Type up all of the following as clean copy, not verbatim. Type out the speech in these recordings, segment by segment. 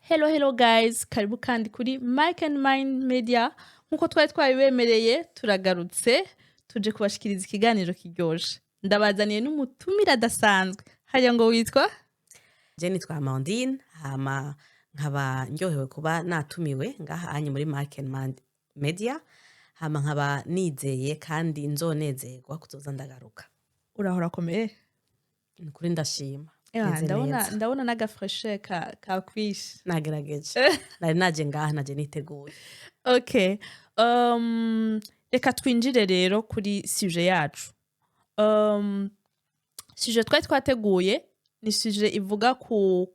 Hello, hello guys, karibu kandi kuri Mike and Mine Media. Nkuko twari twabibemereye, turagarutse, tuje kubashikiriza ikiganiro kiryoshe. Ndabazaniye n'umutumire adasanzwe. Hariya ngo witwa? Je nitwa Amandine, hama nkaba ndyohewe kuba natumiwe ngaha anye muri Mike and Mind Media, hama nkaba nizeye kandi nzonezerwa kuzoza ndagaruka. Uraho, urakomeye? Ni ukuri ndashima. Ewa, meze ndabona neza. Ndabona n'agafreshe ka kakwishe. Nagerageje, nari naje ngaha naje niteguye. Okay. Reka twinjire rero kuri sujet yacu. Sujet twari twateguye ni sujet ivuga ku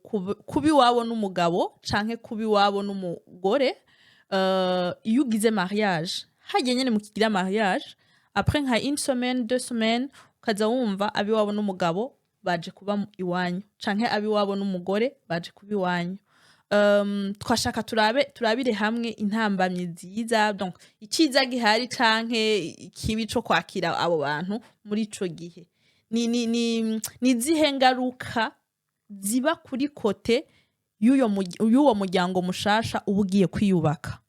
kuba iwabo n'umugabo canke kuba iwabo n'umugore. Iyo ugize mariage, hagiye nyene mukigira mariage, après nka une semaine, 2 semaines, ukaza wumva abiwabo n'umugabo baje kuba iwanyu canke abiwabo n'umugore baje kuba iwanyu. Twashaka turabe, turabire hamwe intambamyi nziza, donc iciza gihari canke ikibi co kwakira abo bantu muri ico gihe. Ni zihe ngaruka ziba kuri côté y'uwo muryango mushasha uba ugiye kwiyubaka?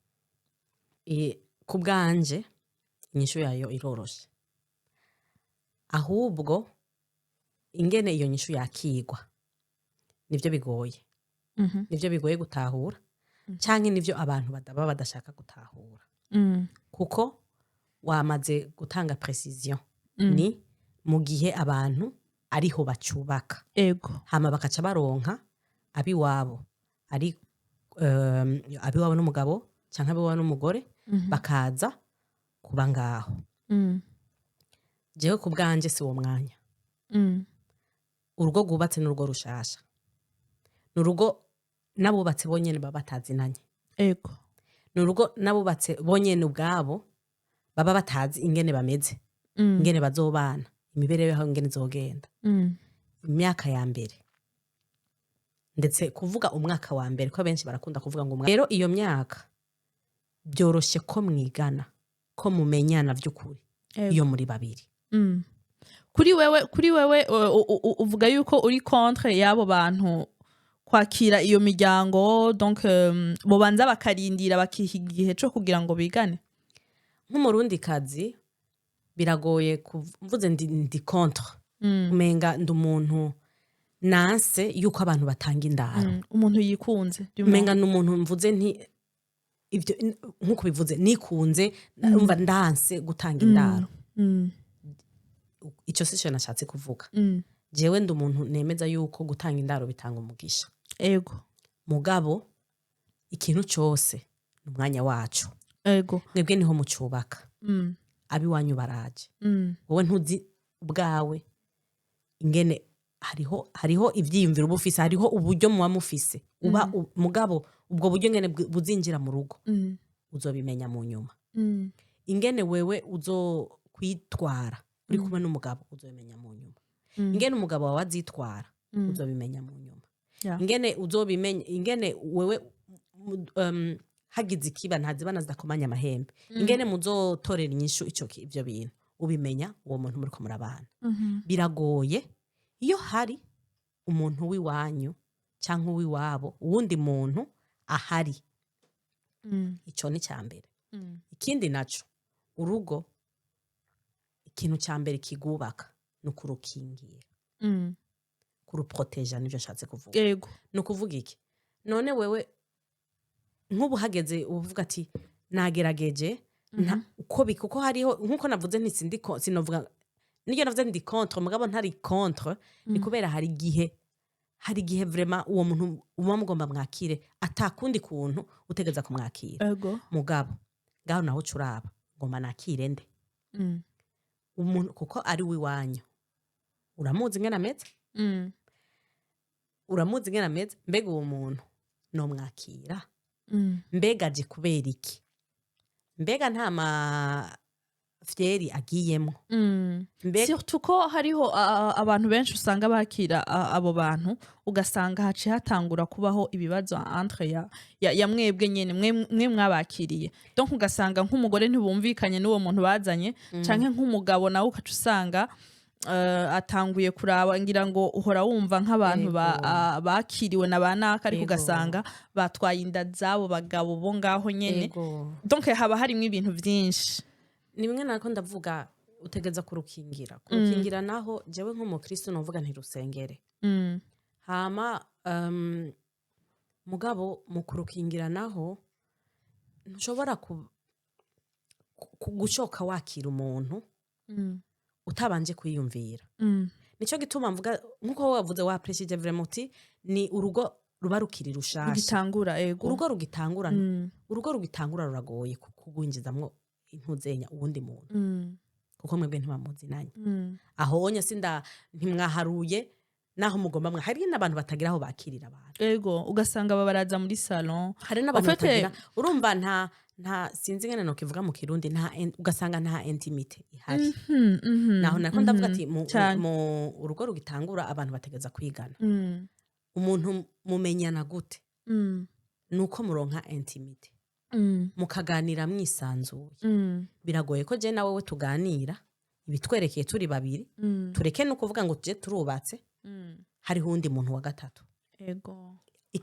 Ku bwanje inyishu yayo iroroshe, ahubwo ingene iyo nyishu yakigwa nivyo bigoye, nivyo bigoye gutahura canke nivyo abantu badaba badashaka gutahura, kuko wamaze gutanga précision, ni mu gihe abantu ariho bacubaka, hama bakaca baronka abiwabo, ari abiwabo n'umugabo canke abiwabo n'umugore, bakaza kuba ngaho. Jewe ku bwanje si uwo mwanya. Urugo rwubatse n'urugo rushasha, ni urugo n'abubatse bonyene baba batazinanye. Ni urugo n'abubatse bonyene ubwabo baba batazi ingene bameze, ingene bazobana, imibereho yabo ingene izogenda. Imyaka ya mbere, ndetse kuvuga umwaka wa mbere, ko benshi barakunda kuvuga ngo rero iyo myaka byoroshe ko mwigana, ko mumenyana by'ukuri iyo muri babiri. Kuri wewe uvuga yuko uri contre y'abo bantu kwakira iyo miryango, donc bobanza bakarindira, bakiha igihe co kugira ngo bigane? Nk'umurundikazi biragoye mvuze ndi contre, umenga ndi umuntu nanse yuko abantu batanga indaro. Umuntu yikunze du moins. Umenga ni umuntu mvuze nti ibyo nk'uko bivuze nikunze, numva ndanse gutanga indaro. Icyo si cyo nashatse kuvuga. Jewe ndi umuntu nemeza yuko gutanga indaro bitanga umugisha. Mugabo ikintu cyose ni umwanya wacu. Mwebwe niho mucubaka, abiwanyu baraje, wowe ntuzi ubwawe ingene hariho ivyiyumviro uba ufise, hariho uburyo muba mufise uba mugabo ubwo buryo ngene buzinjira mu rugo, uzobimenya mu nyuma. Ingene wewe uzokwitwara uri kumwe n'umugabo uzobimenya mu nyuma. Ingene umugabo wawe azitwara uzobimenya mu nyuma. Ingene uzobimenya, ingene wewe hagize ikiba, ntazibana zidakomanya amahembe, ingene muzotorera inyishu ico ivyo bintu ubimenya uwo muntu muriko murabana. Biragoye iyo hari umuntu w'iwanyu cyangwa uw'iwabo, uwundi muntu ahari. Ico ni cya mbere. Ikindi naco, urugo ikintu cya mbere kigubaka ni ukurukingira, kuruproteja, nivyo nshatse kuvuga. Ni ukuvuga iki none? Wewe nk'ubu hageze uvuga ati nagerageje uko kuko hariho, nkuko navuze nti sindi sinovuga niryo navuze ndi contre, mugabo ntari contre, ni kubera hari igihe vraiment uwo muntu uba mugomba mwakire, atakundi kuntu utegeza kumwakira. Mugabo ngaho naho ucuraba ngomba nakire nde? Umuntu kuko ari wiwanyu uramuzi ingene ameze. Uramuzi ingene ameze. Mbega uwo muntu nomwakira? Mbega aje kubera iki? Mbega nta mafyeri agiyemo? Mbega Surtout ko hariho abantu benshi usanga bakira abo bantu, ugasanga haciye hatangura kubaho ibibazo entre ya mwebwe nyene mwe mwabakiriye. Donc ugasanga nk'umugore ntibumvikanye n'uwo muntu bazanye, canke nk'umugabo nawe ukaca usanga Atanguye kuraba, ngira ngo uhora wumva nk'abantu bakiriwe na ba naka, ariko ugasanga batwaye inda z'abo bagabo bo ngaho nyene. Donc haba harimwo ibintu vyinshi. Ni bimwe nako ndavuga, utegeza kurukingira. Kurukingira naho, jewe nk'umukristo novuga ntirusengere. Hama mugabo mu kurukingira naho ntushobora gucoka wakira umuntu utabanje kwiyumvira. Nico gituma mvuga nkuko wowe wavuze, waprécisije vraiment uti ni urugo ruba rukiri rushasha. Rugitangura, ego. Urugo rugitangura, urugo rugitangura ruragoye kugwinjizamwo intuzenya uwundi muntu, kuko mwebwe ntibamuzinanye. Aho onye sinda ntimwaharuye naho mugomba mwa, hari n'abantu batagira aho bakirira abantu. Ego, ugasanga babaraza muri salon. Hari n'abantu En fait, batagira, urumva, nta sinzi ingene nokivuga mu Kirundi, nta ugasanga nta intimité ihari. Naho nako ndavuga ati mu urugo rugitangura abantu bategeza kwigana. Umuntu mumenyana gute? Nuko muronka intimité, mukaganira mwisanzuye. Biragoye ko je nawe we tuganira ibitwerekeye turi babiri, tureke no kuvuga ngo tuje turubatse, hariho uwundi muntu wa gatatu.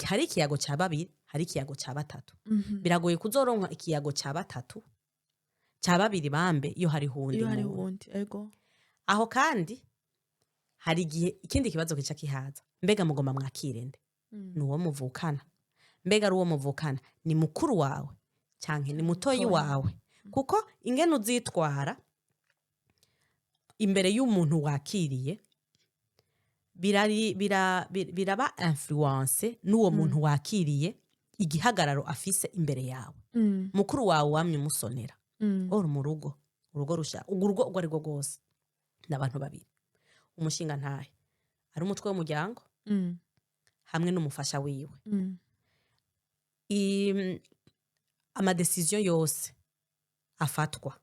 Hari ikiyago cya babiri, hari ikiyago cya batatu. Biragoye kuzoronka ikiyago cya batatu, cya babiri bambe, iyo hariho uwundi iyo hariho muntu. uwundi, ego. Aho kandi hari igihe ikindi kibazo kica kihaza: mbega mugomba mwakire nde? Ni uwo muvukana? Mbega ari uwo muvukana, ni mukuru wawe canke ni mutoyi Mutoyi. wawe? Kuko ingene uzitwara imbere y'umuntu wakiriye biraba influencé n'uwo muntu wakiriye, igihagararo afise imbere yawe. Mukuru wawe wamye umusonera. Uri mu rugo, urugo rusha, urugo urwo ari rwo rwose ni abantu babiri: umushinga ntahe ari umutwe w'umuryango hamwe n'umufasha wiwe. Amadécisions yose afatwa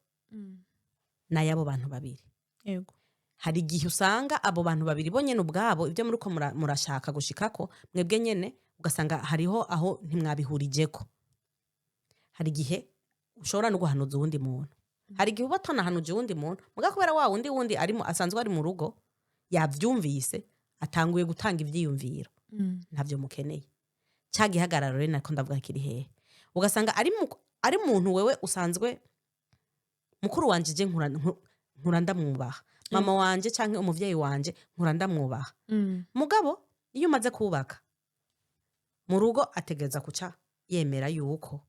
n'ay'abo bantu babiri. Hari igihe usanga abo bantu babiri bo nyene ubwabo ibyo muriko murashaka gushikako mwebwe nyene, ugasanga hariho aho ntimwabihurijeko. Hari igihe ushobora no guhanuza uwundi muntu, hari igihe uba utanahanuje uwundi muntu, muga kubera wa wundi arimo asanzwe ari mu rugo yavyumvise, atanguye gutanga ivyiyumviro. Ntavyo mukeneye. Cya gihagararo rero nako ndavuga kiri hehe? Ugasanga ari muntu wewe usanzwe mukuru wanje, je nkura ndamwubaha, mama wanje canke umuvyeyi wanje nkura ndamwubaha. Mugabo iyo umaze kubaka mu rugo, ategereza kuca yemera yuko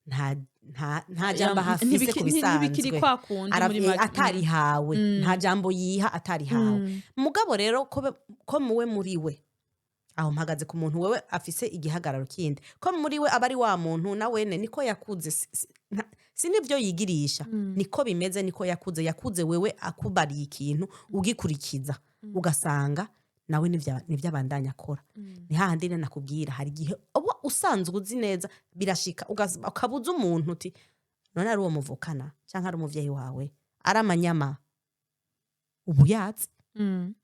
nta jambo ahafise ku Ntibikiri bisanzwe. kwa kundi muri make. Atarihawe. Nta jambo yiha atarihawe. Mugabo rero ko muwe muri we, aho mpagaze ku muntu wewe afise igihagararo kindi, ko muri we aba ari wa muntu na wene niko yakuze, si nibyo yigirisha, niko bimeze, niko yakuze. Yakuze wewe akubariye ikintu ugikurikiza, ugasanga nawe nivyo abandanya akora. Ni hahandi rero nakubwira, hari igihe uba usanzwe uzi neza, birashika ukabuza umuntu uti none ari uwo muvukana canke ari umuvyeyi wawe, ari amanyama ubu yazi.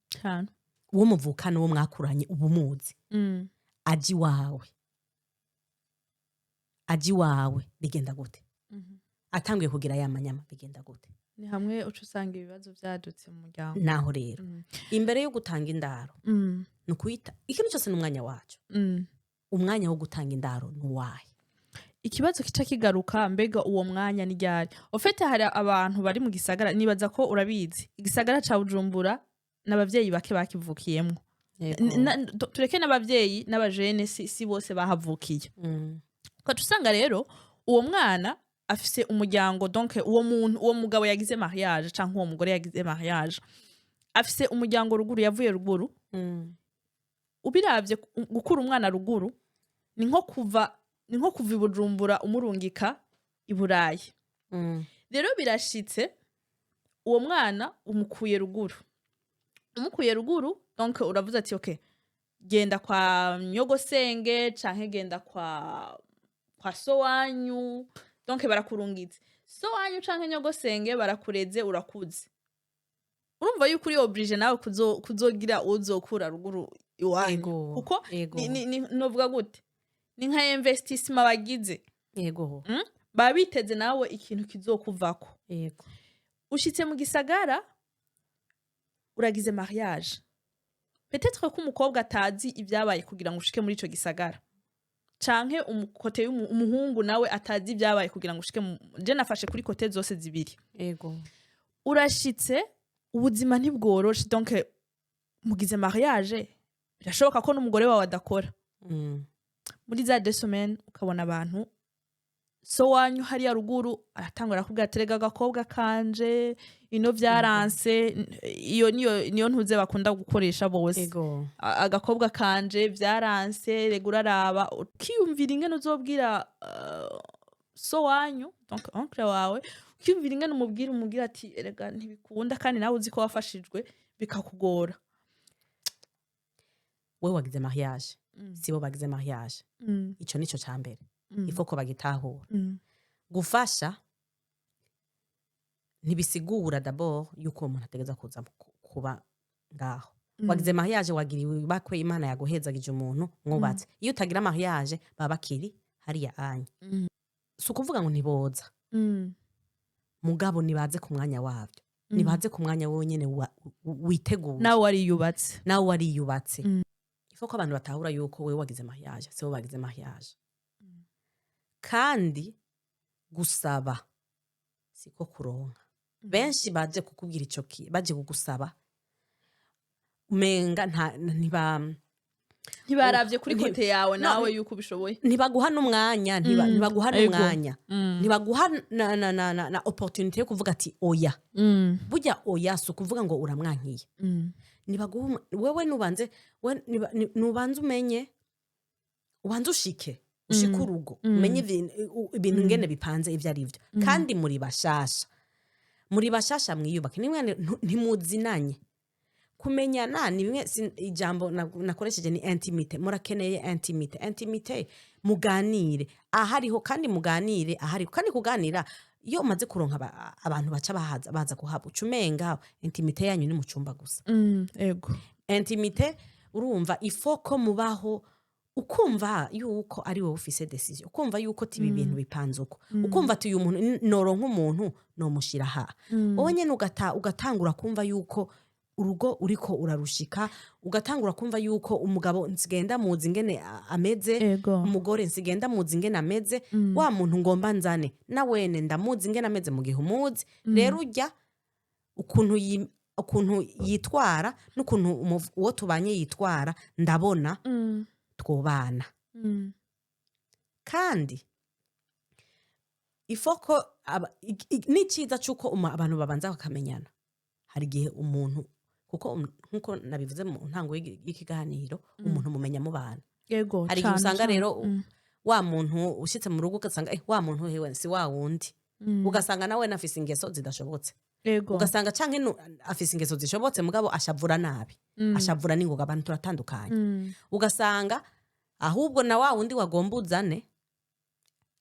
Cyane. Uwo muvukana, uwo mwakuranye, uba umuzi. Aje iwawe, aje iwawe bigenda gute? Atanguye kugira ya manyama bigenda gute? Ni hamwe uca usanga ibibazo vyadutse mu muryango. Naho rero imbere yo gutanga indaro ni ukuyita ikintu cyose n'umwanya wacu. Umwanya wo gutanga indaro ni uwahe? Ikibazo kica kigaruka: mbega uwo mwanya ni ryari? Au fait, hari abantu bari mu gisagara, nibaza ko urabizi, igisagara ca Bujumbura n'abavyeyi bake bakivukiyemwo. Tureke n'abavyeyi n'abajene, si bose bahavukiye. Ugaca usanga rero uwo mwana afise umuryango, donc uwo muntu, uwo mugabo yagize mariage canke uwo mugore yagize mariage, afise umuryango ruguru, yavuye ruguru. Ubiravye, gukura umwana ruguru ni nko kuva i Bujumbura umurungika i Burayi. Rero birashitse, uwo mwana umukuye ruguru, umukuye ruguru, donc uravuze ati ok, genda kwa nyogosenge canke genda kwa so wanyu. Donc barakurungitse, so wanyu canke nyogosenge barakureze, urakuze, urumva yuko uri obligé nawe kuzogira uzokura ruguru iwanyu. Kuko novuga gute, ni nka investissement bagize. Baba biteze nawe ikintu kizokuvako. Ushitse mu gisagara. Uragize mariage, peut-être ko umukobwa atazi ibyabaye kugira ngo ushike muri ico gisagara, canke côté umuhungu nawe atazi ibyabaye kugira ngo ushike je nafashe kuri côté zose zibiri. Urashitse, ubuzima ntibworoshe. Donc mugize mariage, birashoboka ko n'umugore wawe adakora. Muri za 2 semaines ukabona abantu, so wanyu hariya ruguru aratangura arakubwira ati: "Rega agakobwa kanje ino vyaranse." Iyo niyo ntuze bakunda gukoresha bose. "Agakobwa kanje vyaranse, rega uraraba." Ukiyumvira ingene uzobwira so wanyu, donc oncle wawe, ukiyumvira ingene umubwira ati: "Erega ntibikunda," kandi nawe uzi ko wafashijwe, bikakugora. We wagize mariage, sibo bagize mariage. Ico nico ca mbere ifo ko bagitahura. Gufasha ntibisigura d'abord yuko uwo muntu ategeza kuza kuba ngaho. Wagize mariage, wagiriwe ibakwe, Imana yaguhezagije umuntu mwubatse. Iyo utagira mariage baba bakiri hariya anya. Si ukuvuga ngo ntiboza, mugabo nibaze ku mwanya wabyo, nibaze ku mwanya wonyene witeguye. Nawe wariyubatse. Nawe wariyubatse. Ifo ko abantu batahura yuko wewe wagize mariage, sibo bagize mariage. Kandi gusaba siko kuronka. Benshi baje kukubwira ico baje kugusaba, umenga nta ntiba Ntibaravye kuri Nti- côté yawe No, nawe yuko ubishoboye. Ntibaguha n'umwanya, ntibaguha n'umwanya, ntibaguha na opportunité yo kuvuga ati oya. Burya oya si ukuvuga ngo uramwankiye. Ntibaguha wewe nubanze nubanze umenye, ubanze ushike urugo, umenye ibintu ngene bipanze, ivyo ari vyo. Kandi muri bashasha, muri bashasha, mwiyubake. Nimwe ntimuzinanye. Kumenyana ni bimwe ijambo nakoresheje ni intimité. Murakeneye intimité, intimité, muganire ahariho, kandi muganire ahariho. Kandi kuganira, iyo umaze kuronka abantu baca bahaza, baza kuhaba, uca umenga intimité yanyu ni mu cumba gusa. Intimité, urumva, ifo ko mubaho ukumva yuko ari wowe ufise décision, ukumva yuko tiba ibintu bipanze uko, ukumva ati uyu muntu noronka umuntu nomushira ha. Wowe nyene ugatangura kumva yuko urugo uriko urarushika, ugatangura kumva yuko umugabo nsigenda muzi ingene ameze, umugore nsigenda muzi ingene ameze, wa muntu ngomba nzane na wene ndamuzi ingene ameze. Mu gihe umuzi rero, urya ukuntu yitwara n'ukuntu uwo tubanye yitwara, ndabona twobana. Kandi ifoko n'icyiza c'uko abantu babanza bakamenyana. Hari igihe umuntu, kuko nkuko nabivuze mu ntango y'ikiganiro, umuntu mumenya mubana. Hari igihe usanga rero wa muntu ushitse mu rugo ugasanga wa muntu hewe si wa wundi, ugasanga nawe nafise ingeso zidashobotse, ugasanga canke afise ingeso zishobotse mugabo ashavura nabi, ashavura n'ingoga. Abantu turatandukanye. Ugasanga ahubwo na wa wundi wagomba uzane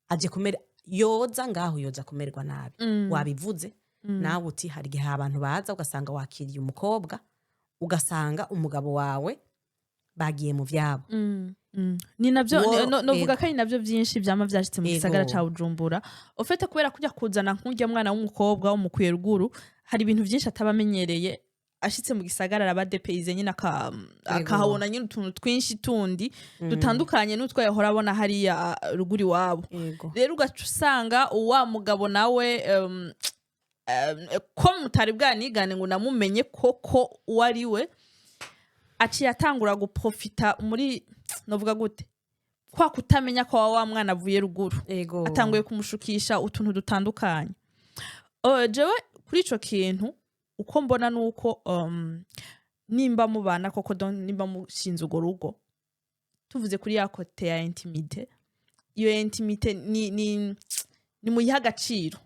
aje kumera, yoza ngaho, yoza kumererwa nabi. Wabivuze nawe uti hari igihe abantu baza ugasanga wakiriye umukobwa, ugasanga umugabo wawe bagiye mu vyabo. Ni navyo novuga ko ari navyo vyinshi vyama vyashitse mu gisagara ca Bujumbura. Ufite kubera kujya kuzana nk'urya mwana w'umukobwa w'umukuye ruguru, hari ibintu vyinshi ataba amenyereye. Ashitse mu gisagara araba dépaysé nyine, akahabona nyine utuntu twinshi tundi dutandukanye n'utwo yahora abona hariya ruguru iwabo. Rero ugaca usanga wa mugabo nawe ko mutari bwanigane ngo namumenye koko uwo ari we, aciye atangura guprofita muri, novuga gute, kwa kutamenya ko wa mwana avuye ruguru. Atanguye kumushukisha utuntu dutandukanye. Jewe kuri ico kintu uko mbona nuko nimba mubana koko, nimba mushinze urwo rugo, tuvuze kuri ya côté ya intimité, iyo intimité ni muyihe agaciro,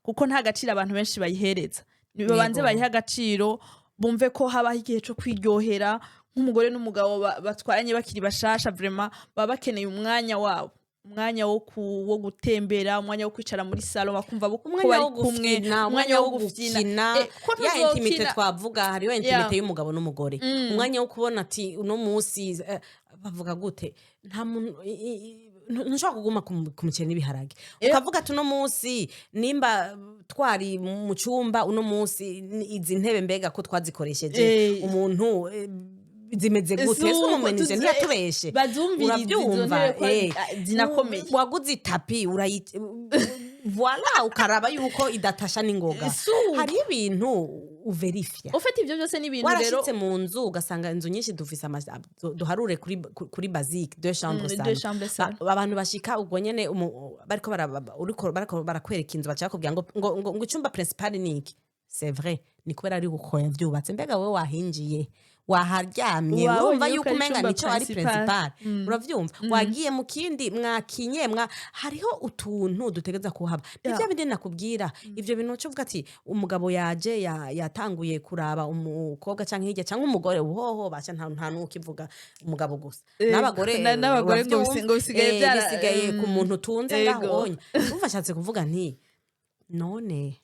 kuko nta gaciro abantu benshi bayihereza. Nibabanze bayihe agaciro, bumve ko habaho igihe co kwiryohera nk'umugore n'umugabo batwaranye bakiri bashasha. Vraiment baba bakeneye umwanya wabo, umwanya wo gutembera, umwanya wo kwicara muri salon bakumva ko Umwanya bari wo kumwe, gufina, umwanya wo gufina. gukina. Ko Ya intimité ntuzokina. twavuga, hariho intimité y'umugabo n'umugore, umwanya wo kubona ati uno munsi bavuga gute, nta muntu Ntushobora kuguma ku muceri n'ibiharage, ukavuga ati: "Uno munsi nimba twari mu cyumba, uno munsi izi ntebe mbega ko twazikoresheje, umuntu zimeze gute? Ese Suko umu menuisier ntiyatubeshe?" Bazumvirize izo Uravyumva? ntebe ko zinakomeye. Waguze itapi, urayi, voilà, ukaraba yuko idatasha n'ingoga. Suko. Hariho ibintu uverifya. Ufite ivyo byose n'ibintu rero. Warashitse mu nzu, ugasanga inzu nyinshi dufise duharure kuri basique, deux chambres, salon. Deux chambres, salon. Abantu bashika ubwo nyene bariko uriko bariko barakwereka inzu, baca bakubwira ngo icumba principal ni iki. C'est vrai, ni kubera ari uko yavyubatse. Mbega wowe wahinjiye, waharyamye, Wabonye urumva yuko yuko ari umenga icumba nico ari principal. Principal, uravyumva? Wagiye mu kindi, mwakinye, hariho utuntu dutegeza kuhaba. Ni vya bindi nakubwira, ivyo bintu uca uvuga ati umugabo yaje yatanguye kuraba umukobwa canke hirya canke umugore. Uhoho basha nta n'ukivuga umugabo gusa, n'abagore. N'abagore ngo Uravyumva? ngo bisigaye Bisigaye ku muntu utunze ngaho. Onye urumva ashatse kuvuga nti: "None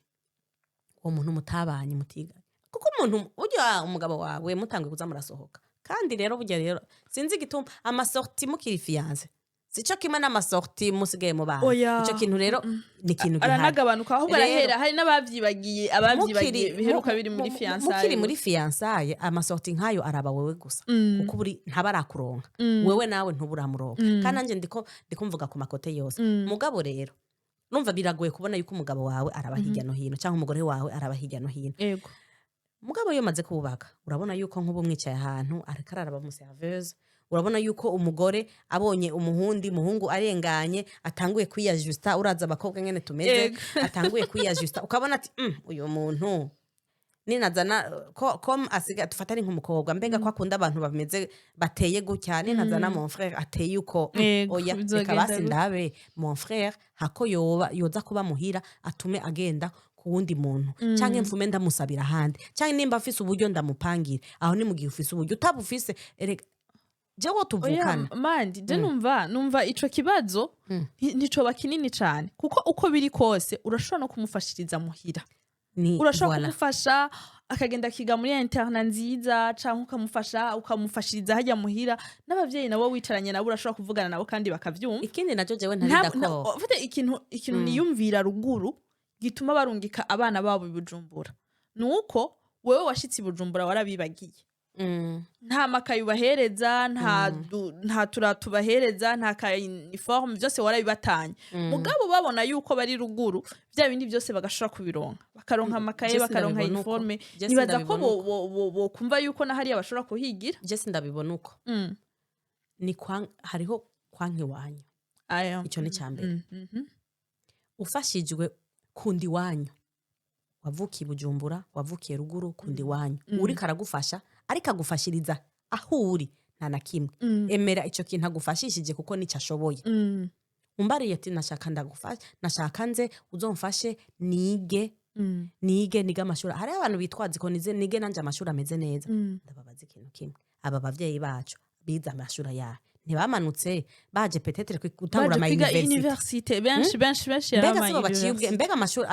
uwo muntu mutabanye, mutiganye?" Kuko umuntu burya umugabo wawe mutanguye kuza murasohoka, kandi rero burya rero sinzi igituma ama sorties mukiri fiancés sico kimwe n'ama sorties musigaye mu bana. Oya. Ico kintu rero ni ikintu gihari. Aranagabanuka ahubwo. Rero- Arahera. Hari n'abavyibagiye, abavyibagiye biheruka biri muri fiançailles. Mukiri muri fiançailles, ama sorties nk'ayo araba wewe gusa, kuko uri ntabarakuronka wewe, nawe ntuburamuronka. Kandi nanjye ndiko mvuga ku ma côtés yose. Mugabo rero numva biragoye kubona yuko umugabo wawe araba hirya no hino cyangwa umugore wawe araba hirya no hino. Mugabo iyo umaze kubaka, urabona yuko nk'ubu mwicaye ahantu, ariko araraba mu serveuse. Urabona yuko umugore abonye umuhundi muhungu arenganye, atanguye kwiyajusta. Uraza abakobwa ngene tumeze. Atanguye kwiyajusta, ukabona ati: uyu muntu ninazana ko asiga dufata ari nk'umukobwa, mbega ko akunda abantu bameze bateye gutya, ninazana mon frère ateye uko, oya, reka bizogenda basi gute?" ndabe mon frère hako yoba yoza kuba muhira, atume agenda ku wundi muntu, canke mfume ndamusabira ahandi, canke nimba afise uburyo ndamupangira aho. Ni mu gihe ufise uburyo. Utabufise, erega jewe Oya. tuvukana. Mandi je numva ico kibazo nticoba kinini cane, kuko uko biri kose urashobora no kumufashiriza muhira. Ni Urashobora voilà. kumufasha akagenda akiga muri internat nziza, canke ukamufasha, ukamufashiriza hajya muhira. N'abavyeyi nabo wicaranye nabo, urashobora kuvugana nabo kandi bakavyumva. Ikindi naco jewe ntari d'accord. Ufite ikintu niyumvira ruguru gituma barungika abana babo i Bujumbura, nuko wewe washitse i Bujumbura warabibagiye. Nta makayi ubahereza, nta turato ubahereza, nta ka uniforme, byose warabibatanye. Mugabo babona yuko bari ruguru, bya bindi byose bagashobora kubironka, bakaronka amakaye, Je bakaronka sindabibona uko. uniforme. Je Nibaza ko sindabibona uko. bo kumva yuko na hariya bashobora kuhigira. Je sindabibona uko. Ni kwa hariho kwanka iwanyu. Aya. Ico ni ca mbere. Ufashijwe, kunda iwanyu. Wavukiye i Bujumbura, wavukiye ruguru, kunda iwanyu. Uriko aragufasha, ariko agufashiriza aho uri, nta na kimwe. Emera ico kintu agufashishije, kuko nico ashoboye. Umbariye ati: "Nashaka ndagufasha, nashaka nze uzomfashe nige, nige amashuri." Hariho abantu bitwaza ko nize, nige nanje amashuri ameze neza. Ndababaza ikintu kimwe: aba bavyeyi bacu bize amashuri ayahe? Ntibamanutse baje peut-être gutangura Baje ama kwiga université. Université, benshi benshi benshi Mbega yari sibo ama baciye ubwe? université. Mbega amashuri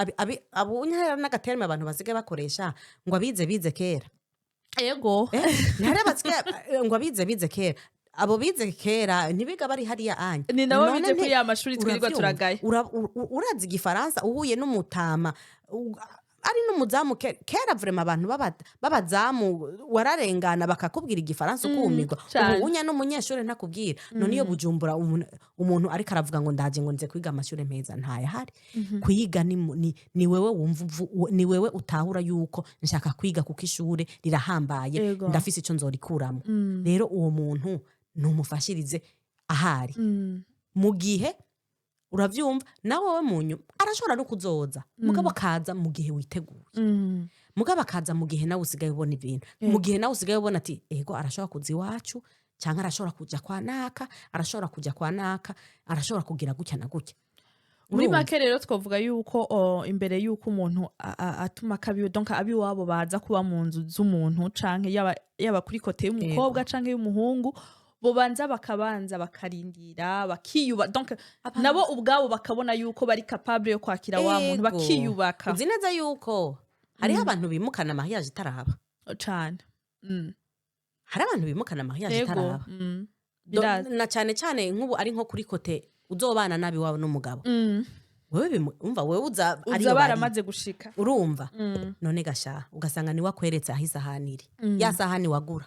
abo n'agaterme abantu basigaye bakoresha ngo abize bize kera. Ntihari abasigaye ngo abize bize kera. Abo bize kera ntibiga bari hariya anya. Ni nabo None bize kuri ya mashuri twirirwa Uravyumva? turagaye. Urazi igifaransa, uhuye n'umutama ari n'umuzamu kera, vraiment abantu b'abazamu wararengana bakakubwira igifaransa ukumirwa. Cane. Ubu unya n'umunyeshuri ntakubwira. None iyo Bujumbura umuntu ariko aravuga ngo ndaje, ngo nze kwiga amashuri meza, ntayahari. Kwiga ni wewe wumva ni wewe utahura yuko nshaka kwiga kuko ishure rirahambaye. Ndafise ico nzorikuramo. Rero uwo muntu ntumufashirize ahari mu gihe uravyumva nawe we mu nyuma arashobora no kuzoza, mugabo akaza mu gihe witeguye, mugabo akaza mu gihe nawe usigaye ubona ibintu, mu gihe nawe usigaye ubona ati: "Ego, arashobora kuza iwacu, cyangwa arashobora kuja kwa naka, arashobora kuja kwa naka, arashobora kugira gutya na gutya." Muri Urumva? make rero twavuga yuko imbere yuko umuntu atuma akabiwe, donc abiwabo baza kuba mu nzu z'umuntu, canke yaba kuri côté y'umukobwa canke y'umuhungu, bobanza bakabanza bakarindira, bakiyuba, donc nabo ubwabo bakabona yuko bari capable yo kwakira wa muntu, bakiyubaka. Uzi neza yuko hariho abantu bimukana mariage itaraba? Cane. Hari abantu bimukana mariage itaraba. Birazi. Na cyane cyane nk'ubu ari nko kuri côté Uzobana nabi wawe n'umugabo, wewe umva, wewe uza uza ariyo bari. Baramaze gushika. Urumva, none gasha ugasanga niwe akweretse aho isahani iri, ya sahani wagura.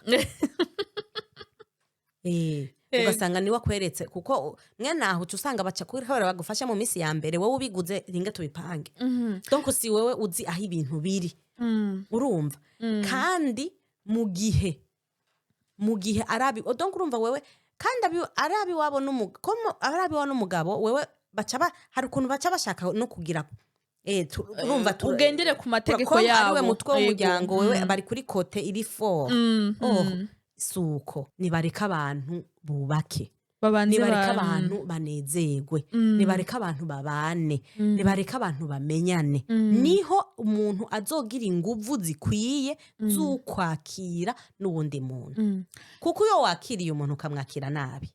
Ugasanga niwe akweretse, kuko mwene aho uca usanga baca kuri bagufasha mu minsi ya mbere. Wowe ubiguze ringe tubipange, donc si wewe uzi aho ibintu biri. Urumva, kandi mu gihe arabi, donc urumva wewe kandi arabi wabo arabi wabo n'umugabo, wewe baca hari ukuntu baca bashaka no kugira urumva Ugendere ku mategeko ko yabo. Ariwe mutwe w'umuryango. Wewe bari kuri côté iri fort. Oh, suko nibareka abantu bubake, babanze nibareka abantu banezerwe, nibareka abantu babane, nibareka abantu bamenyane. Niho umuntu azogira inguvu zikwiye z'ukwakira n'uwundi muntu, kuko iyo wakiriye umuntu ukamwakira nabi,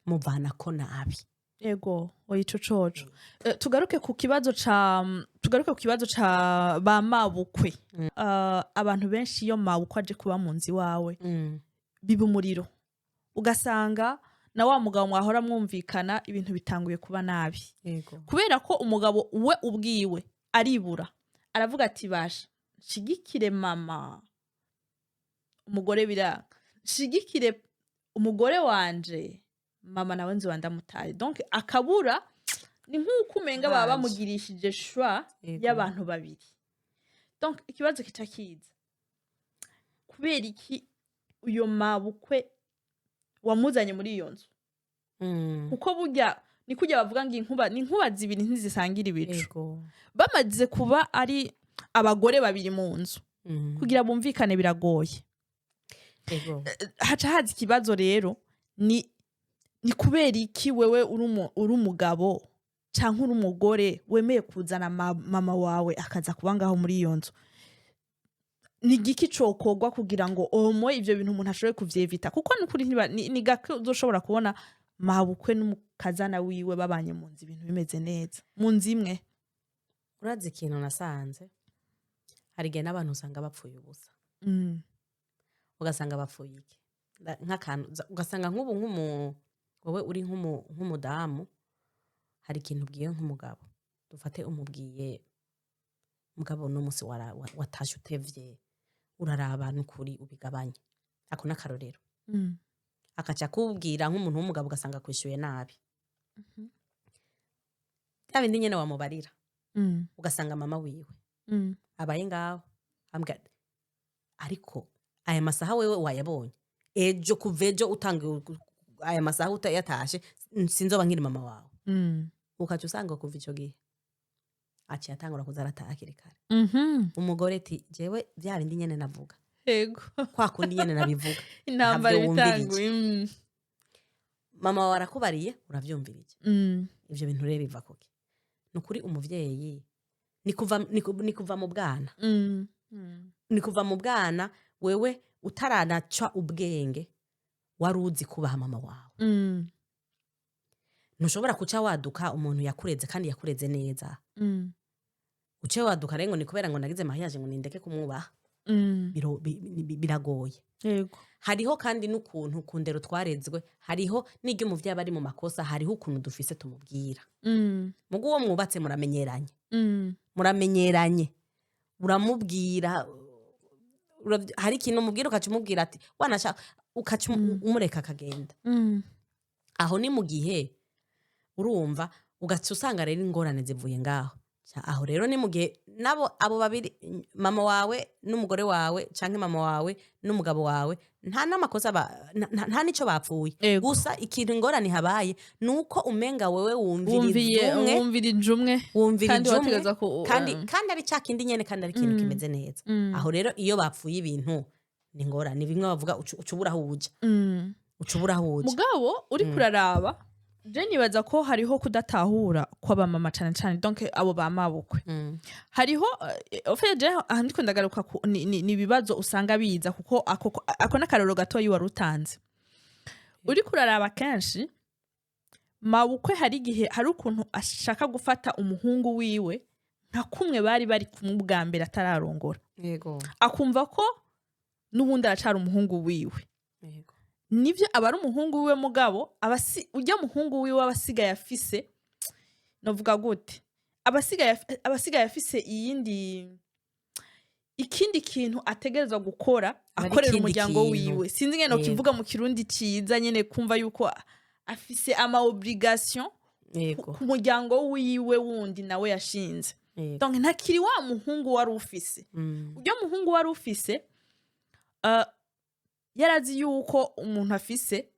muvana ko nabi. Ego, oya, ico coco. Tugaruke ku kibazo ca ba mabukwe. Abantu benshi iyo mabukwe aje kuba mu nzu iwawe, biba umuriro, ugasanga na wa mugabo mwahora mwumvikana ibintu bitanguye kuba nabi, kubera ko umugabo we ubwiwe aribura, aravuga ati: "Basha nshigikire mama umugore, biranga nshigikire umugore wanje, mama nawe nziba ndamutaye." Donc akabura, ni nk'uko umenga baba Banje. bamugirishije choix y'abantu babiri. Donc ikibazo kica kiza: kubera iki uyo mabukwe wamuzanye muri iyo nzu? Kuko burya ni kurya bavuga ngo inkuba ni inkuba zibiri ntizisangira ibicu. Bamaze kuba ari abagore babiri mu nzu, kugira bumvikane biragoye. Haca haza ikibazo rero: ni kubera iki wewe uri umugabo canke uri umugore wemeye kuzana mama wawe akaza kuba ngaho muri iyo nzu? Ni igiki cokorwa kugira ngo omo ivyo bintu umuntu ashobore kuvyevita? Kuko nukuri ni gake uzoshobora kubona mabukwe n'umukazana wiwe babanye mu nzu, ibintu bimeze neza mu nzu imwe. Urazi ikintu nasanze? Hari igihe n'abantu usanga bapfuye ubusa. Ugasanga bapfuye iki? Nk'akantu ugasanga nk'ubu wowe uri nk'umudamu, hari ikintu ubwiye nk'umugabo, dufate umubwiye: "Mugabo, uno munsi watashe utevye, uraraba n'ukuri ubigabanye." Ako n'akarorero. Akaca akubwira nk'umuntu w'umugabo, ugasanga akwishyuye nabi, bya bindi nyene wamubarira. Ugasanga mama wiwe abaye ngaho ambwira ati: "Ariko aya masaha wewe wayabonye ejo, kuva ejo utanga aya masaha utayatashe sinzoba nkiri mama wawe." Ukaca usanga kuva ico gihe aciye atangura kuza arataha hakiri kare. Umugore ati: "Jewe bya bindi nyene navuga, kwa kundi nyene nabivuga, intambara ntabyo wumvirije." Ibitanguye. Mama wawe arakubariye, uravyumvirije. Ivyo bintu rero biva kuki? Ni ukuri umuvyeyi ni kuva mu bwana. Ni kuva mu bwana, wewe utaranaca ubwenge wari uzi kubaha mama wawe. Ntushobora kuca waduka umuntu yakureze kandi yakureze neza, uce waduka rero ngo ni kubera ngo nagize mariage ngo nindeke kumwubaha. Biragoye. Hariho kandi n'ukuntu ku ndero twarezwe, hariho n'iryo umuvyeyi aba ari mu makosa, hariho ukuntu dufise tumubwira. Mugu uwo mwubatse muramenyeranye, muramenyeranye, uramubwira, hari ikintu umubwira, ukaca umubwira ati wanashaka, ukaca umureka akagenda. Aho ni mu gihe urumva ugaca usanga rero ingorane zivuye ngaho. Aho rero ni mu gihe nabo abo babiri, mama wawe n'umugore wawe canke mama wawe n'umugabo wawe, nta n'amakosa nta n'ico bapfuye. Gusa ikintu ingorane habaye ni uko umenga wewe wumviriza wumviye umwe, wumvirije umwe wumvirije kandi umwe, wategerezwa ku kandi kandi ari cya kindi nyene, kandi ari ikintu kimeze neza. Aho rero iyo bapfuye ibintu ni ingorane, bimwe bavuga uca ubura aho uja. Uca ubura aho uja. Mugabo uri kuraraba, je nibaza ko hariho kudatahura kw'abamama cane cane, donc abo ba mabukwe. Hariho en fait je aha ndiko ndagaruka ni ibibazo usanga biza, kuko ako n'akarorero gatoyi wari utanze. Uri kuraraba kenshi mabukwe hari igihe hari ukuntu ashaka gufata umuhungu wiwe nka kumwe bari kumwe ubwa mbere atararongora, akumva ko n'ubundi aracari umuhungu wiwe. Nivyo, aba ari umuhungu wiwe, mugabo ujya muhungu wiwe aba asigaye afise, novuga gute, aba asigaye afise iyindi, ikindi kintu ategerezwa gukora, Aba ari akorera ikindi umuryango kintu. wiwe. Sinzi ingene nokivuga mu Kirundi ciza nyene, kumva yuko afise ama obligation ku muryango wiwe wundi nawe yashinze. Donc ntakiri wa muhungu wari ufise. Ujya muhungu wari ufise, yarazi yuko umuntu afise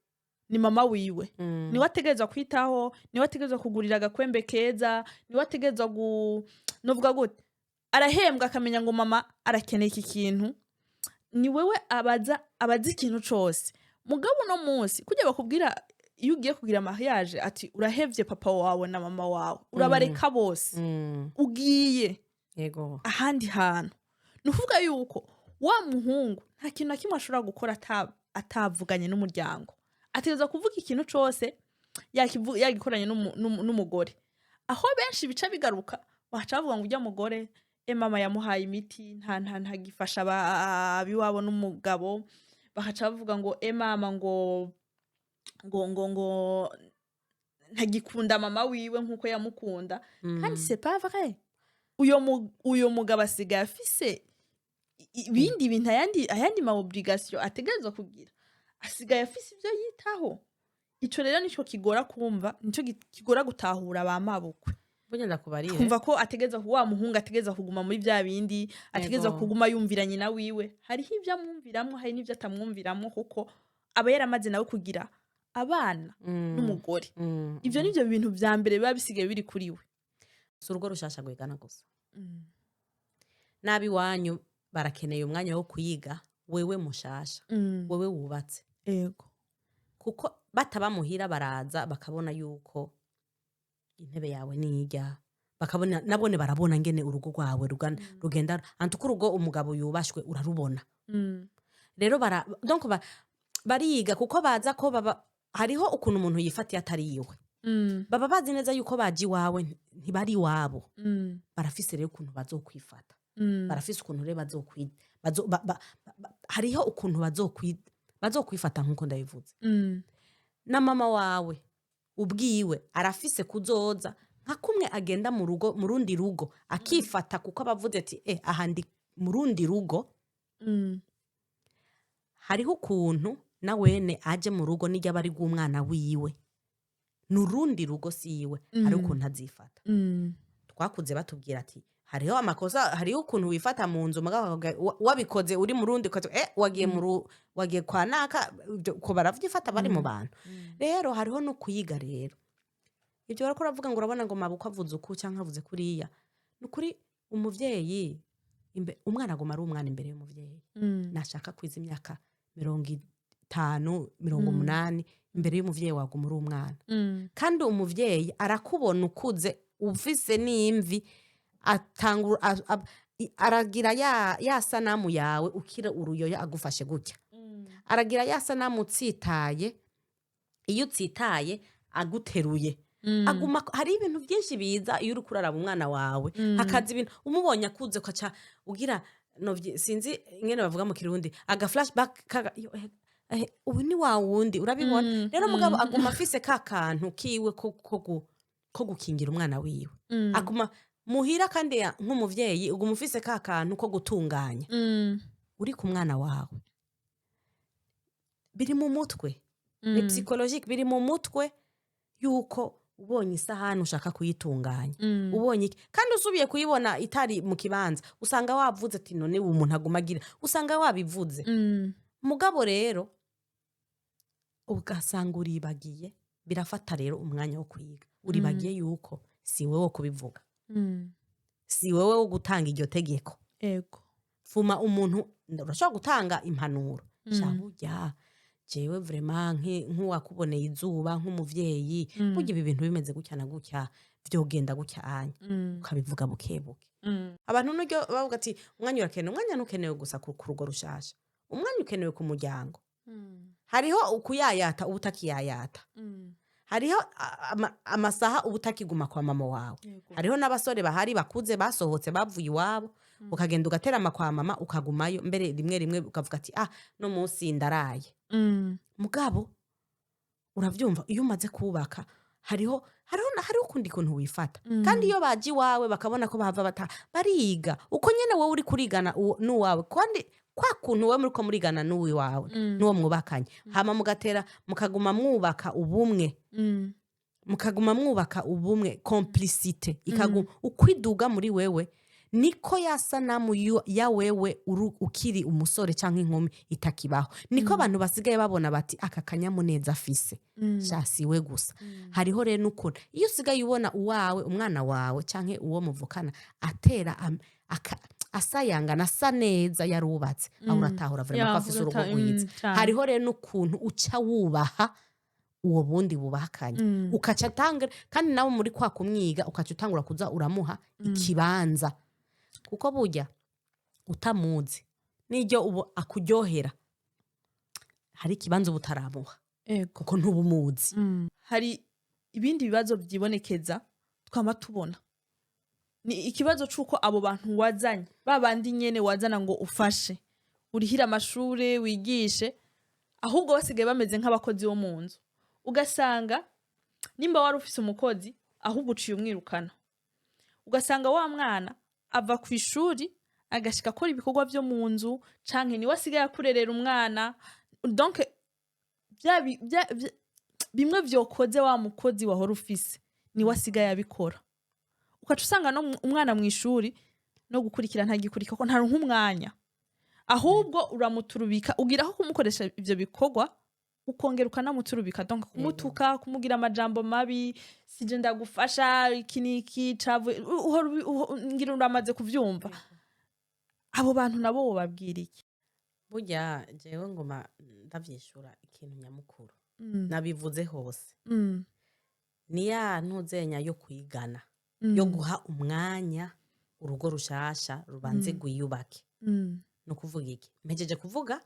ni mama wiwe, niwe ategerezwa kwitaho, niwe ategerezwa kugurira agakwembe keza, niwe ategerezwa novuga gute, arahembwa akamenya ngo mama arakeneye iki kintu, ni wewe abaza ikintu cose. Mugabo uno munsi kujya bakubwira iyo ugiye kugira mariage ati urahevye papa wawe na mama wawe, urabareka bose, ugiye ahandi hantu. Ni ukuvuga yuko wa muhungu nta kintu na kimwe ashobora gukora atavuganye n'umuryango. Ategerezwa kuvuga ikintu cose yagikoranye n'umugore. Aho benshi bica bigaruka, baca bavuga ngo ujya mugore, mama yamuhaye imiti, nta ntagifasha abiwabo n'umugabo. Bakaca bavuga ngo mama ngo ntagikunda mama wiwe nk'uko yamukunda. Kandi c'est pas vrai. Uyo mugabo asigaye afise ibindi bintu, ayandi ma obligation ategerezwa kugira, asigaye afise ivyo yitaho. Ico rero nico kigora kumva, nico kigora gutahura ba mabukwe. Burya ndakubarire. Kumva ko ategereza, wa muhungu ategereza kuguma muri vya bindi, ategereza kuguma yumvira nyina wiwe. Hariho ivyo amwumviramwo, hari n'ivyo atamwumviramwo, kuko aba yaramaze nawe kugira abana n'umugore. Ivyo nivyo bintu vya mbere biba bisigaye biri kuri we. Si urugo rushasha rwigana gusa, n'ab'iwanyu barakeneye umwanya wo kwiga wewe mushasha, wewe wubatse, kuko bataba muhira baraza bakabona yuko intebe yawe nijya, bakabona nabone, barabona ngene urugo rwawe rugenda. Antuko urugo umugabo yubashwe urarubona. Rero donc bariga kuko baza ko baba hariho ukuntu umuntu yifatiye atari iwe. Baba bazi neza yuko baje iwawe, ntibari iwabo. Barafise rero ukuntu bazokwifata. Barafise ukuntu rero bazokwi bazo, ba, ba, ba, hariho ukuntu bazokwifata nkuko ndabivuze. Na mama wawe ubwiwe arafise kuzoza nka kumwe agenda mu rugo, mu rundi rugo akifata, kuko aba avuze ati aha ndi mu rundi rugo. Hariho ukuntu na wene aje mu rugo nijya aba ari rw'umwana wiwe, ni urundi rugo, siwe, hariho ukuntu azifata. Twakuze batubwira ati hariho amakosa, hariho ukuntu wifata mu nzu, mugabo wabikoze uri mu rundi ukaza, wagiye wagiye kwa naka, ibyo ko baravyifata bari mu bantu. Rero hariho no kuyiga. Rero ibyo bariko uravuga ngo urabona ngo mabukwe avuze uku cyangwa avuze kuriya, ni ukuri umuvyeyi umwana aguma ari umwana imbere y'umuvyeyi. Nashaka kwiza imyaka 50, 80, imbere y'umuvyeyi waguma uri umwana. Kandi umuvyeyi arakubona ukuze ufise n'imvi, atangura aragira ya sanamu yawe ukira uruyoya agufashe gutya. Aragira ya sanamu utsitaye, iyo utsitaye aguteruye. Aguma hari ibintu byinshi biza iyo uriko uraraba umwana wawe. Hakaza ibintu umubonye akuze ukaca ugira sinzi ingene bavuga mu Kirundi, aga flashback kaga yo, ubu ni wa wundi urabibona. Rero mugabo aguma afise ka kantu kiwe ko gukingira umwana wiwe. Aguma muhira kandi nk'umuvyeyi uguma ufise ka kantu ko gutunganya uri ku mwana wawe. Biri mu mutwe, ni psychologique, biri mu mutwe yuko ubonye isahani ushaka kuyitunganya. Ubonye iki kandi usubiye kuyibona itari mu kibanza, usanga wavuze ati none ubu umuntu aguma agira, usanga wabivuze. Mugabo rero ugasanga uribagiye, birafata rero umwanya wo kwiga, uribagiye yuko si wowe wo kubivuga, si wowe wo gutanga iryo tegeko. Fuma umuntu urashobora gutanga impanuro. Sha burya jewe vraiment nk'uwakuboneye izuba nk'umuvyeyi, burya ibi bintu bimeze gutya na gutya, vyogenda gutya anya. Ukabivuga buke buke. Abantu nuryo bavuga ati umwanya urakenewe, umwanya ntukenewe gusa ku rugo rushasha, umwanya ukenewe ku muryango. Hariho ukuyayata uba utakiyayata. Hariho amasaha uba utakiguma kwa mama wawe. Hariho n'abasore bahari bakuze basohotse bavuye iwabo. Ukagenda ugaterama kwa mama, ukagumayo mbere rimwe rimwe, ukavuga ati: "Ah, no munsi ndaraye." Mugabo uravyumva, iyo umaze kubaka hariho ukundi kuntu wifata. Kandi iyo baje iwawe bakabona ko bahava bata, bariga uko nyene wowe uri kurigana n'uwawe, kandi kwa kuntu wowe muriko murigana n'uwiwawe, n'uwo mwubakanye, hama mugatera mukaguma mwubaka ubumwe, mukaguma mwubaka ubumwe, complicité ikaguma uko iduga muri wewe, niko ya sanamu ya wewe ukiri umusore cyangwa inkumi itakibaho. Niko abantu basigaye babona bati: "Aka kanyamuneza afise sha si we gusa." Hariho rero n'ukuntu iyo usigaye ubona uwawe, umwana wawe canke uwo muvukana, atera asayangana, asa neza, yarubatse, aho uratahura vraiment ko afise urugo rwiza. Cane. Hariho rero n'ukuntu uca wubaha uwo bundi bubakanye, ukaca atanga, kandi nawe muri kwa kumwiga ukaca utangura kuza uramuha ikibanza, kuko burya utamuzi n'iryo ubu akuryohera, hari ikibanza uba utaramuha, kuko ntubumuzi. Hari ibindi bibazo vyibonekeza twama tubona, ni ikibazo c'uko abo bantu wazanye, ba bandi nyene wazana ngo ufashe, urihire amashure, wigishe, ahubwo basigaye bameze nk'abakozi bo mu nzu. Ugasanga nimba wari ufise umukozi, ahubwo uciye umwirukana. Ugasanga wa mwana ava ku ishuri agashika akora ibikorwa vyo mu nzu, canke niwe asigaye akurerera umwana. Donc bimwe vyokoze wa mukozi wahora ufise, niwe asigaye abikora. Ukaca usanga no umwana mw'ishuri no gukurikira ntagikurikira, ko ntaronka umwanya. Ahubwo uramuturubika, ugira aho kumukoresha ivyo bikorwa, ukongera ukanamuturubika, donc kumutuka, kumugira amajambo mabi: "Sije ndagufasha iki niki cavuye." Uhora ngira uramaze kuvyumva. Abo bantu nabo wobabwira iki? Burya jewe ngoma ndavyishura ikintu nyamukuru nabivuze hose, ni ya ntuzenya yo kwigana, yo guha umwanya urugo rushasha rubanze rwiyubake. Ni ukuvuga iki? Mpejeje kuvuga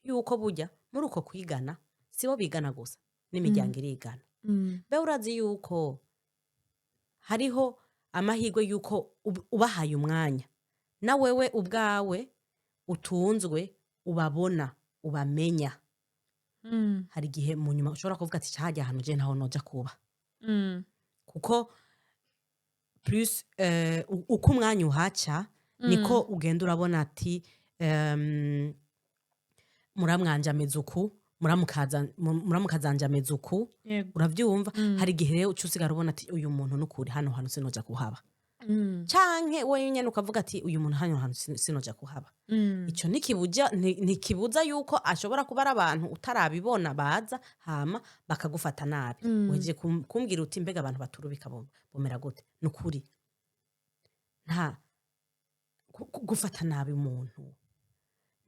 yuko burya muri uko kwigana sibo bigana gusa, n'imiryango irigana. Mbe urazi yuko hariho amahirwe yuko ubahaye umwanya, na wewe ubwawe utunzwe, ubabona, ubamenya, hari igihe mu nyuma ushobora kuvuga ati: "Hajya ahantu je ntaho noja kuba." Kuko plus uko umwanya uhaca, niko ugenda urabona ati muramwanje ameze uku, muramukazanje ameze uku. Uravyumva, hari igihe rero uca usigara ubona ati: "Uyu muntu nukuri hano hantu sinoja kuhaba." Canke wewe nyene ukavuga ati: "Uyu muntu hano hantu sinoja kuhaba." Ico ntikibuza yuko ashobora kuba ari abantu utarabibona baza hama bakagufata nabi. Uhejeje kumbwira uti: "Mbega abantu baturubika bomera gute?" Nukuri nta gufata nabi umuntu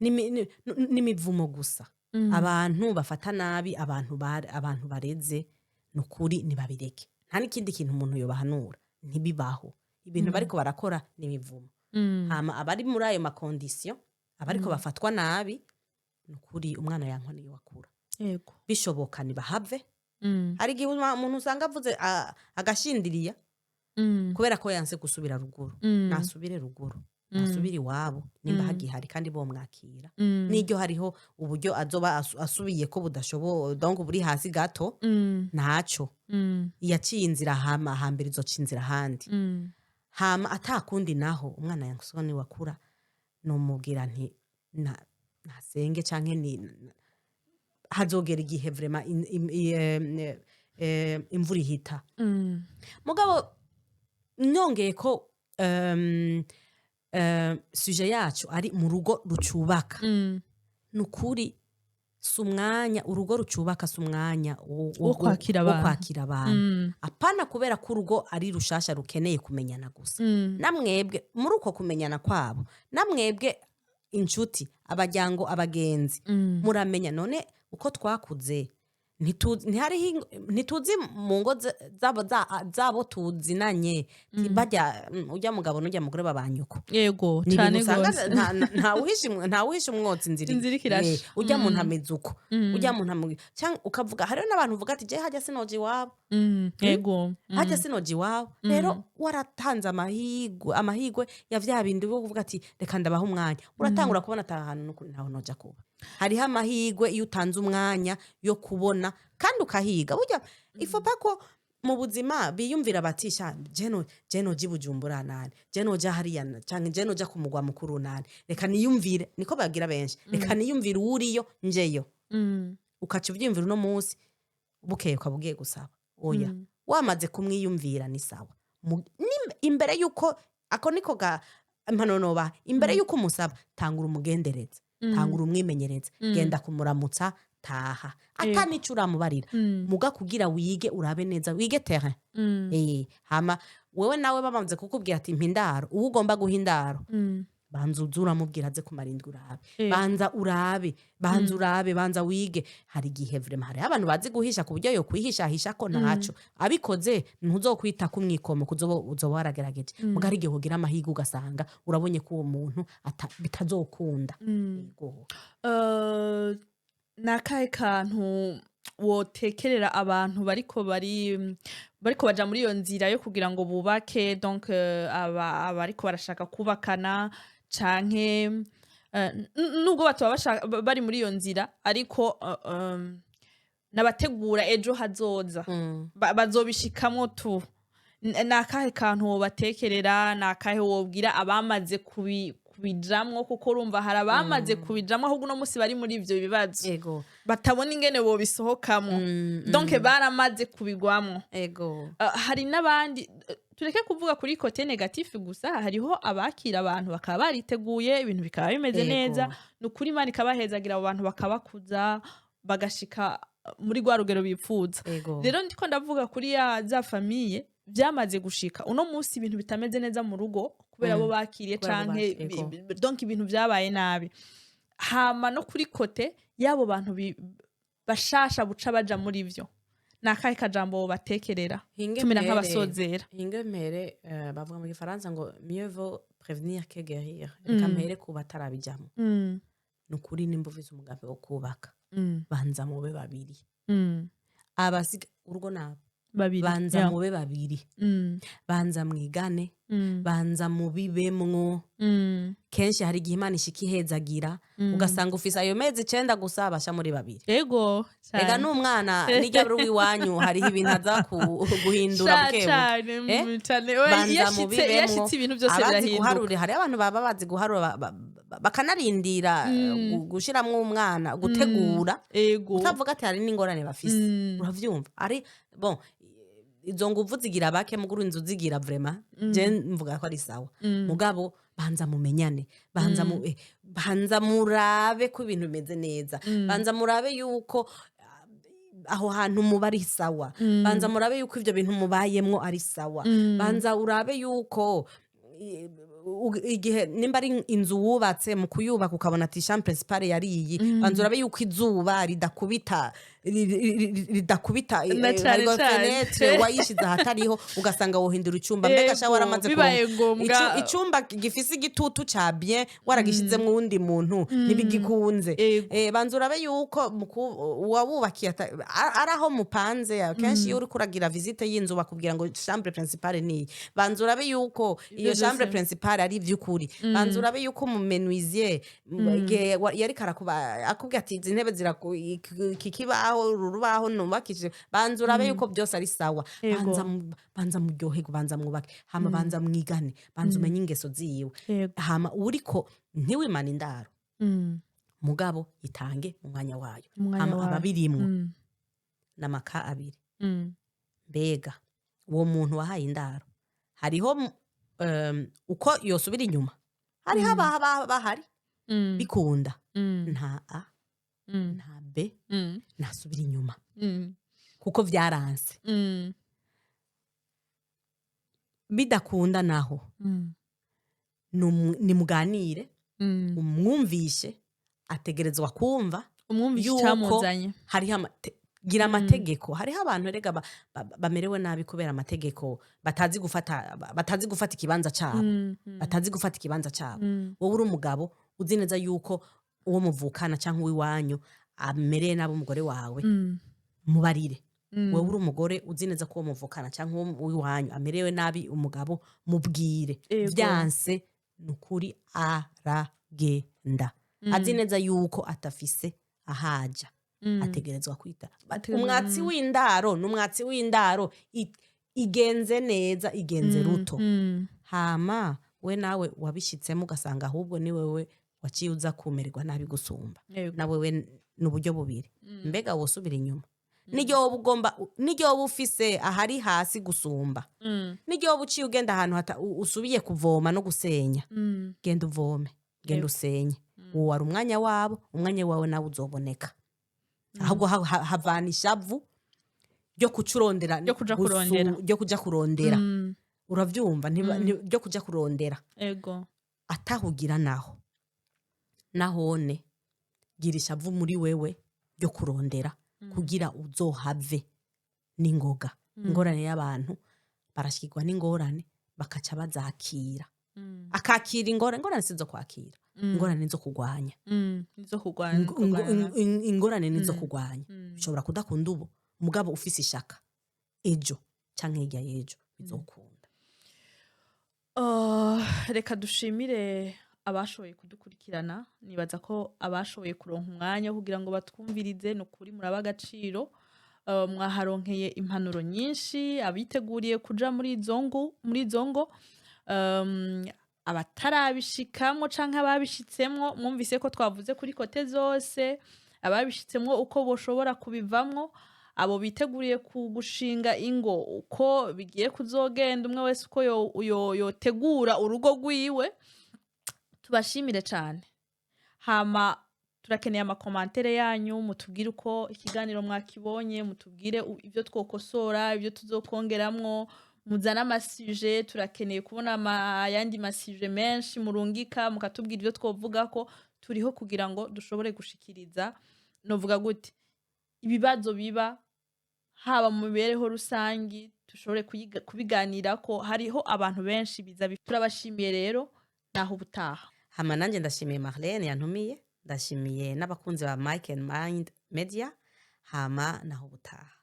n'imivumo gusa. Abantu bafata nabi abantu, abantu bareze, nukuri nibabireke. Nta n'ikindi kintu umuntu yobahanura, ntibibaho. Ibintu bariko barakora n'imivumo. Hama abari muri ayo ma conditions, abariko bafatwa nabi, nukuri umwana yankwa niyo akura. Bishoboka nibahave. Hari igihe umuntu usanga avuze agashindiriya kubera ko yanse gusubira ruguru. Nasubire ruguru, nasubire iwabo nimba hagihari kandi bomwakira. N'iryo hariho uburyo azoba asubiye ko budashoboye, donc buri hasi gato, ntaco. Yaciye inzira hama hambere, izoca inzira ahandi. Hama atakundi naho, umwana yansubira niwe akura, nomubwira nti nasenge canke ni hazogera igihe vraiment imvura ihita. Mugabo nongeye ko sujet yacu ari mu rugo rucubaka, nukuri si umwanya, urugo rucubaka si umwanya wo kwakira wo abantu. kwakira abantu. Apana kubera ko urugo ari rushasha rukeneye kumenyana gusa. Namwebwe muri uko kumenyana kwabo, namwebwe inshuti, abajyango, abagenzi, muramenya. None uko twakuze Ntituzi mu ngo zabo tuzinanye. Bajya ujya mugabo n'ujya mugore babanye uko. Ni Cane ibintu usanga gose. Ntawuhisha umwotsi inzira. Inzira iriko irasha. Ujya muntu ameze uko, ujya muntu cyangwa ukavuga, hariho n'abantu uvuga ati: "Je hajya sinoja iwabo." Yego. Hajya sinoja iwabo. Rero waratanze amahigwe ya vya bindi byo kuvuga ati: "Reka ndabaha umwanya." Uratangura kubona ata hantu n'ukuri ntaho noja kuba. Hariho amahigwe iyo utanze umwanya yo kubona kandi ukahiga. Burya ifopa ko mu buzima biyumvira bati: "Sha, je noja i Bujumbura nani, je noja hariya canke je noja ku mugwa mukuru nani, reka niyumvire." Niko bagira benshi: "Reka niyumvire uwuriyo njeyo." Ukaca uvyiyumvira uno munsi, bukeye ukaba ugiye gusaba. Oya, wamaze kumwiyumvira ni sawa. Imbere yuko ako niko ga impanuro nobaha, imbere yuko umusaba, tangura umugendereza, tangura umwimenyereza, genda kumuramutsa, taha ata nico uramubarira, muga kugira wige, urabe neza, wige terrain. Hama wewe nawe bamaze kukubwira ati: "Mpa indaro," uwo ugomba guha indaro, banza uze uramubwira aze kumara indwi, urabe. Banza urabe, banza urabe, banza wige. Hari igihe vraiment hariho abantu bazi guhisha ku buryo yo kwihishahisha ko ntaco abikoze ntuzokwita kumwikomo kuzoba uzoba waragerageje. Muga hari igihe ugira amahirwe ugasanga urabonye ko uwo muntu bitazokunda. Yego. Ni akahe kantu wotekerera abantu bariko baja muri iyo nzira yo kugira ngo bubake, donc abariko barashaka kubakana canke nubwo batoba bari muri iyo nzira, ariko n'abategura ejo hazoza, bazobishikamwo tu? Ni akahe kantu wobatekerera? Ni akahe wobwira abamaze kubijamwo? Kuko urumva hari abamaze kubijamwo, ahubwo uno munsi bari muri ivyo bibazo, batabona ingene bobisohokamwo, donc baramaze kubigwamwo. Hari n'abandi, tureke kuvuga kuri côté négatif gusa, hariho abakira abantu bakaba bariteguye, ibintu bikaba bimeze neza, ni ukuri Imana ikabahezagira, abo bantu bakabakuza bagashika muri rwa rugero bipfuza. Rero ndiko ndavuga kuri ya za famille byamaze gushika uno munsi ibintu bitameze neza mu rugo kubera abo bakiriye Kubera abo canke donc ibintu vyabaye nabi. Hama no kuri côté y'abo bantu bashasha buca baja muri vyo, ni akahe kajambo batekerera? Hinge Tumera nk'abasozera. Hinge mpere, bavuga mu gifaransa ngo: "Mieux vaut prévenir que guérir." Reka mpere ku batarabijamo. Ni ukuri, nimba ufise umugambi wo kubaka, banza mube babiri. Abasiga urugo nabo Babiri. banza mube babiri, banza mwigane, banza mubibemwo. Kenshi hari igihe Imana ishika ihezagira, ugasanga ufise ayo mezi 9 gusa basha muri babiri. Rega n'umwana nijya ari uw'iwanyu, hariho ibintu aza guhindura Sha buke buke. Cane, Eh? cane. Oya, Banza iyo ashitse, iyo mubibemwo. ashitse ibintu byose Abazi birahinduka. guharura, hariho abantu baba bazi guharura bakanarindira gushiramwo umwana, gutegura, utavuga ati hari n'ingorane bafise. Uravyumva, ari bon, izo nguvu zigira bake, muguru inzu zigira vraiment, je mvuga ko ari sawa. Mugabo banza mumenyane, banza banza murabe ko ibintu bimeze neza, banza murabe yuko aho hantu muba ari sawa, banza murabe yuko ivyo bintu mubayemwo ari sawa, banza urabe yuko igihe nimba ari inzu wubatse, mu kuyubaka ukabona ati chambre principale yari iyi, banza urabe yuko izuba ridakubita Na cane hariho cane. fenêtre wayishize ahatariho, ugasanga wohindura icumba. Mbega sha, waramaze Bibaye kuronka ngombwa. Icumba gifise igitutu ca bien, waragishizemwo uwundi muntu ntibigikunze. Banza urabe yuko uwawubakiye ari aho mupanze. Kenshi iyo uriko uragira visite y'inzu bakubwira ngo chambre principale niyi, banza urabe yuko iyo Ivyo chambre vyose. principale ari ivy'ukuri, banza urabe yuko mu menuisier igihe yariko arakuba akubwira ati: "Izi ntebe ziraku iki kibaho, uru rubaho nubakishije," banza urabe yuko byose ari sawa. Banza muryoherwe, banza mwubake, hama banza mwigane, banza umenye ingeso ziwe. Hama uriko ntiwimane indaro, mugabo itange mu mwanya wayo. Umwanya Hama wayo. ababirimwo n'amaka abiri. Mbega uwo muntu wahaye indaro hariho uko yosubira inyuma, hariho bahari bikunda, nta A, nta B, ntasubira inyuma kuko vyaranse. Bidakunda naho, nimuganire, umwumvishe, ategerezwa kumva Umwumvishe yuko icamuzanye. hariho Gira amategeko. Hariho abantu erega bamerewe nabi kubera amategeko batazi gufata ikibanza cabo, batazi gufata ikibanza cabo. Wowe uri umugabo, uzi neza yuko uwo muvukana cyangwa uw'iwanyu amereye nabi umugore wawe, mubarire. Wowe uri umugore, uzi neza ko uwo muvukana cyangwa uwo uw'iwanyu amerewe nabi umugabo, mubwire. Vyanse, ni ukuri aragenda. Azi neza yuko atafise ahaja, ategerezwa kwita umwatsi w'indaro. Ni umwatsi w'indaro, igenze neza, igenze ruto. Hama we nawe wabishitsemo, ugasanga ahubwo ni wewe waciye uza kumererwa nabi gusumba. Na wewe ni uburyo bubiri. Mbega wosubira inyuma n'igihe woba ugomba, n'igihe woba ufise ahari hasi gusumba, n'igihe woba uciye ugenda ahantu usubiye kuvoma no gusenya, genda uvome, genda usenye. Uwo wari umwanya wabo, umwanya wawe nawe uzoboneka. Ahubwo havana ishavu ryo kucurondera, Ryo kuja kurondera. Ryo kuja kurondera. Uravyumva? Ryo kuja kurondera. Atahugira naho nahone, gira ishavu muri wewe ryo kurondera kugira uzohave n'ingoga. Ingorane y'abantu, barashikirwa n'ingorane bakaca bazakira, akakira ingorane. Ingorane si zo kwakira, ingorane zo kurwanya. Nizo kurwanya. Kurwanya. Ingorane nizo kurwanya. Ushobora kudakunda ubu, mugabo ufise ishaka, ejo canke hirya y'ejo bizokunda. Reka dushimire abashoboye kudukurikirana. Nibaza ko abashoboye kuronka umwanya wo kugira ngo batwumvirize, ni ukuri muraba agaciro. Mwaharonkeye impanuro nyinshi, abiteguriye kuja muri izo ngo, abatarabishikamwo canke ababishitsemwo, mwumvise ko twavuze kuri côté zose, ababishitsemwo uko boshobora kubivamwo, abo biteguriye ku gushinga ingo uko bigiye kuzogenda, umwe wese uko yotegura urugo rwiwe. Tubashimire cane. Hama turakeneye ama commentaires yanyu, mutubwire uko ikiganiro mwakibonye, mutubwire ivyo twokosora, ibyo tuzokongeramwo, muzane ama sujets. Turakeneye kubona ayandi ma sujets menshi murungika, mukatubwira ibyo twovugako. Turiho kugira ngo dushobore gushikiriza, novuga gute, ibibazo biba haba mu mibereho rusangi, dushobore kubiganirako. Hariho abantu benshi biza turabashimiye rero, naho ubutaha. Hama nanjye ndashimiye Marlene yantumiye, ndashimiye n'abakunzi ba Mike and Mind Media. Hama naho ubutaha.